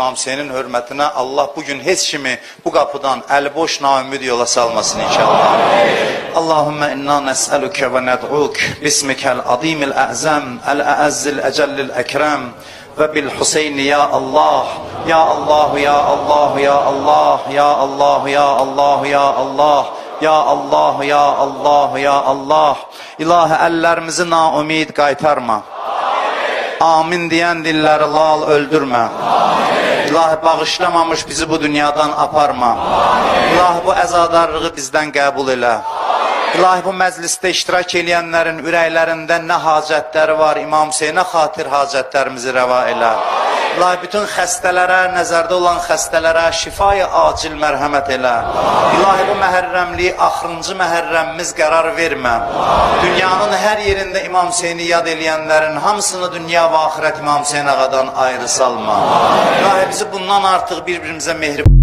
İmam Hüseynin hörmətinə Allah bugün heç kimi bu qapıdan əliboş naümid yola salmasın inşallah. Allahümme inna nəsəluke və nəd'uk bismikel azimil əzəm, əl-əəzzil əcəllil əkrəm və bil Hüseyni ya Allah, ya Allah, ya Allah, ya Allah, ya Allah, ya Allah, ya Allah, ya Allah, ya Allah, ya Allah. İlahi əllərimizi naümid qaytarma. Amin deyən dilləri lal öldürmə. Amin. İlahi bağışlamamış bizi bu dünyadan aparma. Amin. İlahi bu əzadarlığı bizdən qəbul elə. Amin. İlahi bu məclisdə iştirak eləyənlərin ürəklərində nə hacətləri var, İmam Hüseynə xatir hacətlərimizi rəva elə. İlahi bütün xəstələrə, nəzərdə olan xəstələrə şifaya acil mərhəmət elə. İlahi bu məhərrəmliyi axırıncı məhərrəmimiz qərar vermə. Dünyanın hər yerində İmam Hüseyni yad eləyənlərin hamısını dünya və axirət İmam Hüseyn ağadan ayrı salma. İlahi bizi bundan artıq bir-birimizə mehriban